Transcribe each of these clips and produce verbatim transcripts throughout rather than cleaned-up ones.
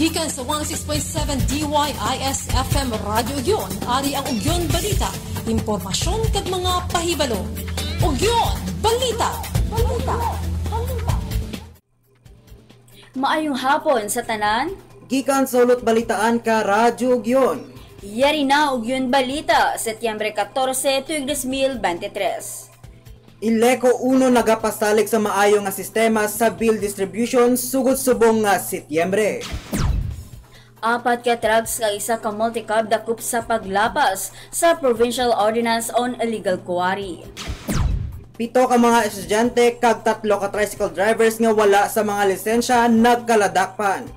Gikan sa one oh six point seven D Y I S F M Radyo Ugyon, ari ang Ugyon Balita, impormasyon kag mga pahibalo. Ugyon Balita. Balita. Balita. Maayong hapon sa tanan. Gikan sa Hulot Balitaan ka Radyo Ugyon. Yari na Ugyon Balita, Setyembre katorse, tuig dos mil bente tres. Ileco Uno nagapasalig sa maayo nga sistema sa bill distribution sugod subong nga Setyembre. Apat ka trucks kag isa ka multicab dakop sa paglapas sa Provincial Ordinance on Illegal Quarry. Pito ka mga estudyante kag tatlo ka tricycle drivers nga wala sa mga lisensya nagkaladakpan.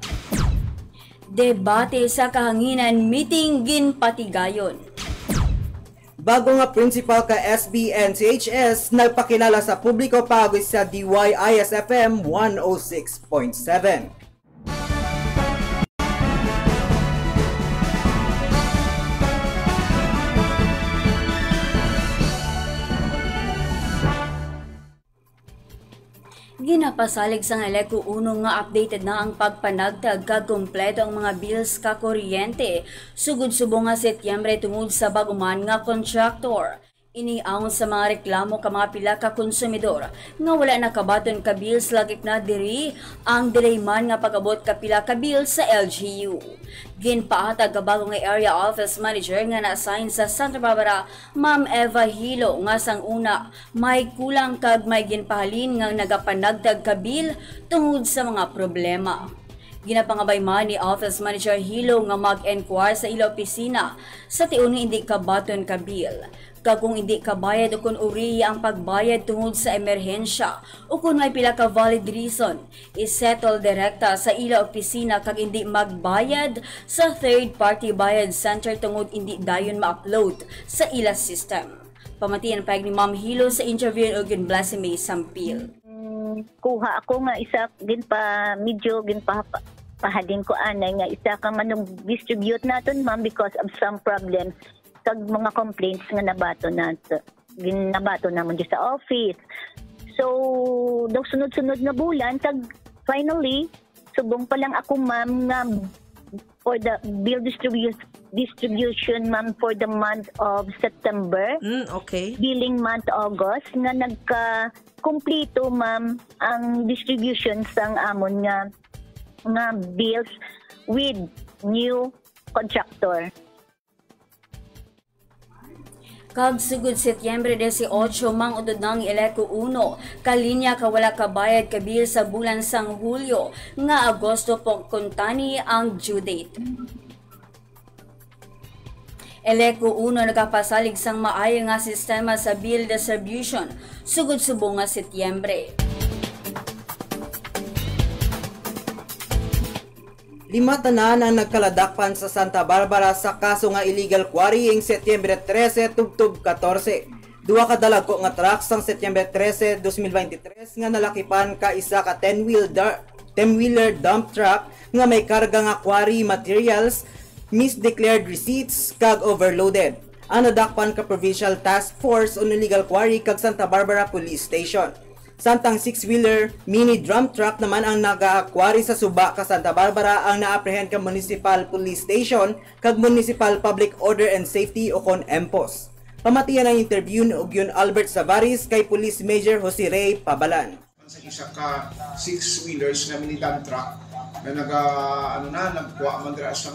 Debate sa kahanginan, meeting ginpatigayon. Bago nga principal ka S B N C H S nagpakilala sa publiko paagi sa D Y I S F M one oh six point seven. Ginapasalig sang Ileco Uno nga updated na ang pagpanagtag kag kompleto ang mga bills ka kuryente sugod subong nga Setyembre tungod sa bag-o man nga kontraktor. Ini angon sa mga reklamo ka mga pila ka konsumidor nga wala nakabaton ka bills, lakip na diri ang delay man nga pag-abot ka pila ka bills sa L G U. Ginpahatag ka bago nga Area Office Manager nga na-assign sa Santa Barbara, Ma'am Eva Hilo, nga sang una may kulang kag may ginpahalin nga nagapanagtag ka bill tungod sa mga problema. Ginapangabay man ni Office Manager Hilo nga mag-inquire sa ila opisina sa tion nga indi kabaton ka bill. Kag kung indi kabayad ukon urihi ang pagbayad tungod sa emerhensya ukon may pila ka valid reason, isettle direkta sa ila opisina kag indi magbayad sa third party bayad center tungod indi dayon ma-upload sa ila system. Pamati ang pahayag ni Ma'am Hilo sa interview ni Ugyon Blessing May Sampil. Mm, kuha ako nga isa, ginpa-, medyo ginpa-, pahalin ko anay nga isa ka manug-distribute naton, ma'am, because of some problems kag mga complaints nga nabato nato, gin-, nabato namon dyan sa office. So, daw sunod-sunod nga bulan, kag finally, subong pa lang ako, ma'am, nga for the bill distribu-, distribution, ma'am, for the month of September, Mm, okay. billing month August, nga nagkakumpleto, ma'am, ang distribution sang amon nga, nga bills with new contractor. Kag sugod Setyembre dieciocho, mangutod na ang Ileco Uno ka linya ka wala kabayad ka bill sa bulan sang Hulyo nga Agosto, pa kuntani ang due date. Ileco Uno nagapasalig sang maayo nga sistema sa bill distribution sugod subong nga Setyembre. Lima tanan ang nagkaladakpan sa Santa Barbara sa kaso nga illegal quarrying Setyembre trese tubtob katorse. Duha ka dalagko nga truck sang Setyembre trese, dos mil veintitrés nga nalakipan ka isa ka ten-wheel da-, ten-wheeler dump truck nga may karga nga quarry materials, misdeclared receipts, kag overloaded. Ang nadakpan ka Provincial Task Force on Illegal Quarry kag Santa Barbara Police Station. Samtang six-wheeler mini dump truck naman ang nagakwari sa suba ka Santa Barbara ang naaprehend ka Municipal Police Station kag Municipal Public Order and Safety o kon MPOS. Pamatian ang interview ni Ugyon Albert Savaris kay Police Major Jose Ray Pabalan. Sa isa ka six-wheelers nga mini dump truck na naga, ano na, nagkuha man dira sa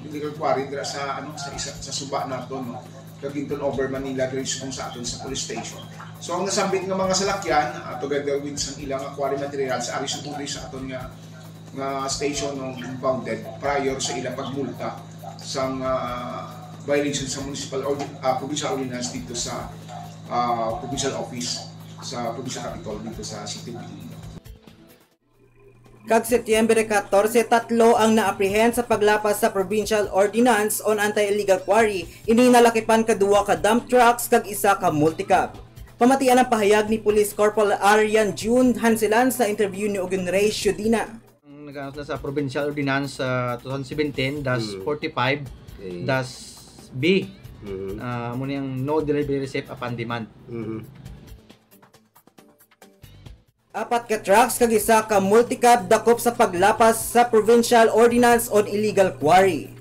illegal quarry dira sa, ano, sa isa, sa suba nato, no? Kag gin-turn over man nila diri sa, sa aton sa police station. So, ang nasambit nga mga salakyan, ah, together with sang ila nga quarry materials, ari sa tuloy sa aton nga, nga station, no, impounded prior sa ila pagmulta sang, ah, violation sa municipal ord-, ah, provincial ordinance dito sa, ah, provincial office sa provincial capitol dito sa City of Iloilo. Kag Setyembre katorse, tatlo ang naaprehend sa paglapas sa Provincial Ordinance on Anti-Illegal Quarry. Ini nalakipan ka duwa ka dump trucks kag isa ka multicab. Pamatian ang pahayag ni Police Corporal Arian June Hanselan sa interview ni Ugyon Ray Shudina. Ang nag-announce na sa Provincial Ordinance sa two thousand seventeen dash forty-five dash B. Mm. Ah, amo ni ang no delivery receipt upon demand. Mm. Apat ka trucks kag isa ka multicab dakop sa paglapas sa Provincial Ordinance on Illegal Quarry.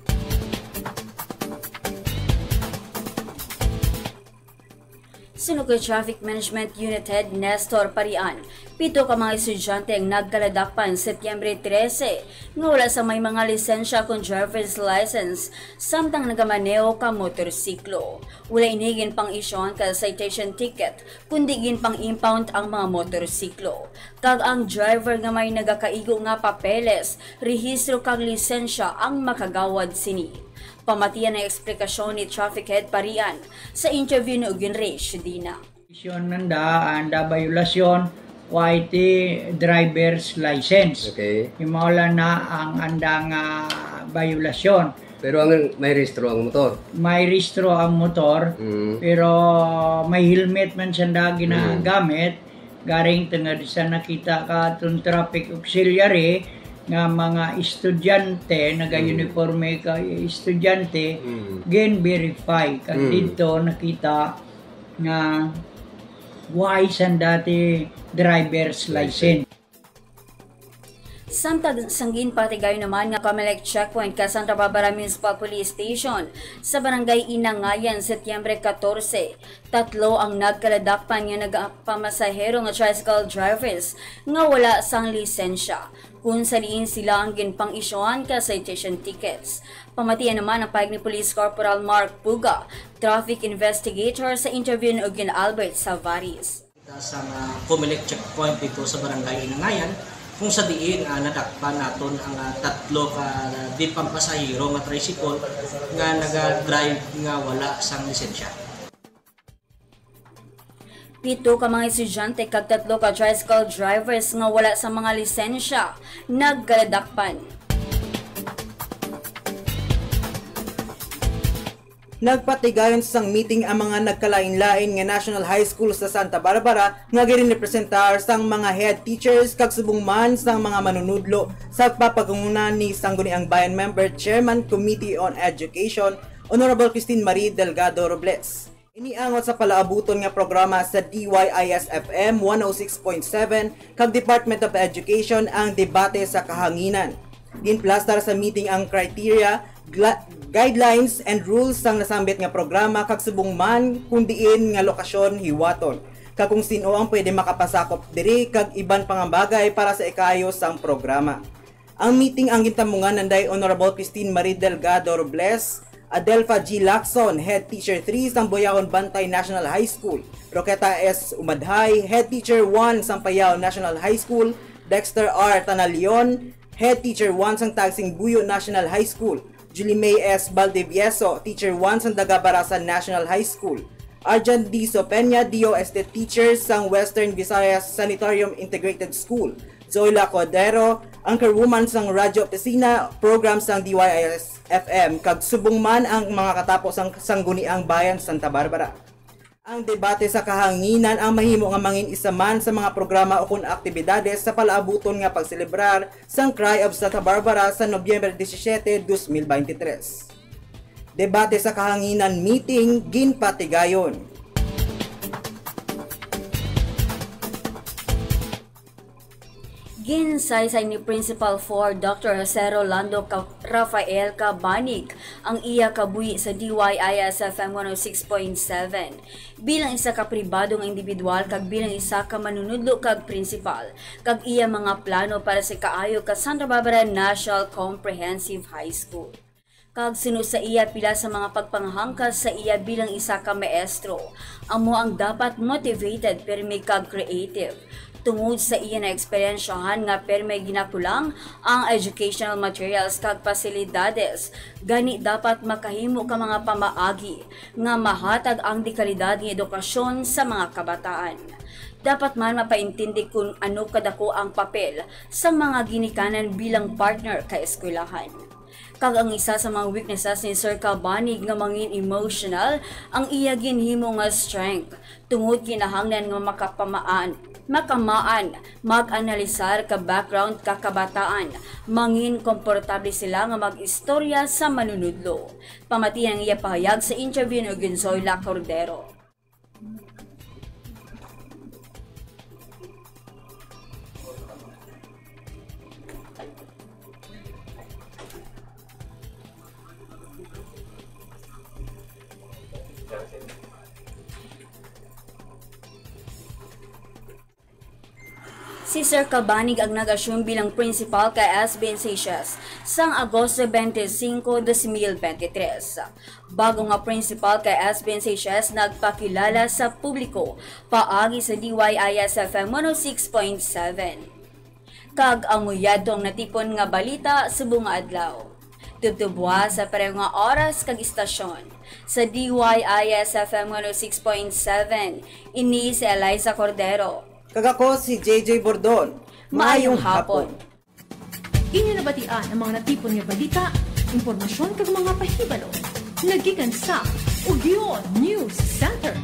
Suno kay Traffic Management Unit Head Nestor Parian, pito ka mga estudyante ang nagkaladakpan Setyembre trese nga wala sa may mga lisensya kon driver's license samtang nagamaneho ka motorsiklo. Wala ini ginpang-issuehan ka citation ticket, kundi ginpang-impound ang mga motorsiklo. Kag ang driver nga may nagakaigo nga papeles, rehistro kag lisensya ang makagawad sini. Pamatian ang eksplikasyon ni Traffic Head Parian sa interview ni Ugin Reyes Dina. Violation nanda, anda violation, Y T driver's license. Okay. Yung mao lang na ang andang ah, violation. Pero ang may rehistro ang motor. May rehistro ang motor, Mm. pero may helmet man siya na ginagamit. Garing tungod sa nakita ka atong traffic auxiliary nga mga estudyante, nag-uniforme ka estudyante, Mm. gin-verify. Kag Mm. didto nakita nga wala sang dati driver's License. license. Samtang sang ginpatigayon naman nga Comelec checkpoint ka Santa Barbara Municipal Police Station sa Barangay Inangayan, Setyembre katorse, tatlo ang nagkaladakpan nga nagapamasahero nga tricycle drivers nga wala sang lisensya, kung sa diin sila ang ginpang-issuehan ka citation tickets. Pamatian naman ang pahayag ni Police Corporal Mark Puga, traffic investigator, sa interview ni Ugin Albert Savaris. Sa nga Comelec checkpoint dito sa Barangay Inangayan, kung sa diin, ah, nadakpan naton ang, ah, tatlo ka di pampasahero nga tricycle nga naga-drive nga wala sang lisensya. Pito ka mga estudyante kag tatlo ka tricycle drivers nga wala sa mga lisensya nagkaladakpan. Nagpatigayon sang meeting ang mga nagkalain-lain nga National High School sa Santa Barbara nga ginrepresentar sang mga head teachers kag subong man sang mga manunudlo sa pagpapanguna ni Sangguniang Bayan Member, Chairman Committee on Education, Honorable Christine Marie Delgado Robles. Iniangot sa palaabuton nga programa sa D Y I S F M one oh six point seven kag Department of Education ang debate sa kahanginan. Ginplastar sa meeting ang criteria, gla-, guidelines, and rules sang nasambit nga programa kag subong man kung diin nga lokasyon hiwaton, kag kung sin-o ang pwede makapasakop diri kag iban pa nga bagay para sa ikaayo sang programa. Ang meeting ang gintamungan nanday Honorable Christine Marie Delgado Robles, Adelfa G. Lacson, Head Teacher three sang Boyagon Bantay National High School, Roqueta S. Umadhay, Head Teacher one sang Payao National High School, Dexter R. Tanalion, Head Teacher one sang Tagsing Buyo National High School, Julie May S. Valdivieso, Teacher one sang Dagabarasan National High School, Arjan D. Sopenia, D O S T teacher sang Western Visayas Sanitarium Integrated School, Zoila Cordero, anchorwoman sang Radyo Opisina program sang D Y I S F M, kag subong man ang mga katapo sang Sangguniang Bayan Santa Barbara. Ang debate sa kahanginan ang mahimo nga mangin isa man sa mga programa ukon aktibidades sa palaabuton nga pagselebrar sang Cry of Santa Barbara sa Nobyembre disisiete, dos mil beintitrés. Debate sa kahanginan meeting ginpatigayon. Ginsaysay ni Principal four, Doctor Jose Rolando Ca-, Rafael Cabanig ang iya kabuhi sa D Y I S F M one oh six point seven bilang isa ka pribado nga individual kag bilang isa ka manunudlo kag principal, kag iya mga plano para sa kaayo ka Santa Barbara National Comprehensive High School. Kag suno sa iya, pila sa mga pagpanghangkas sa iya bilang isa ka maestro, amo ang dapat motivated, pirmi kag creative. Tungod sa iya naeksperyensyahan nga pirmi ginakulang ang educational materials kag pasilidades, gani dapat makahimo ka mga pamaagi nga mahatag ang dekalidad nga edukasyon sa mga kabataan. Dapat man mapaintindi kung ano kadako ang papel sa mga ginikanan bilang partner ka eskwelahan. Kag ang isa sa mga weaknesses ni Sir Cabanig nga mangin emotional ang iya ginhimo nga strength, tungod kinahanglan nga makapamaan, makamaan mag-analisar ka background ka kabataan, mangin komportable sila nga mag-istorya sa manunudlo. Pamati ang iya pahayag sa interview ni Ginzoila Cordero. Si Sir Kabanig ang nag-assume bilang principal kay S B N Seychelles sang Agosto twenty-five, twenty twenty-three. Bago nga principal kay S B N Seychelles nagpakilala sa publiko paagi sa D Y I S F M one oh six point seven. Kag amo yadto ang natipon nga balita subong nga adlaw. Tubtubwa sa pareho nga oras kag istasyon. Sa D Y I S F M one oh six point seven, ini si Eliza Cordero. Kag ako si J J Bordon. Maayong hapon. Inyo nabatian ang mga natipon nga balita, impormasyon kag mga pahibalo nga gikan sa Ugyon News Center.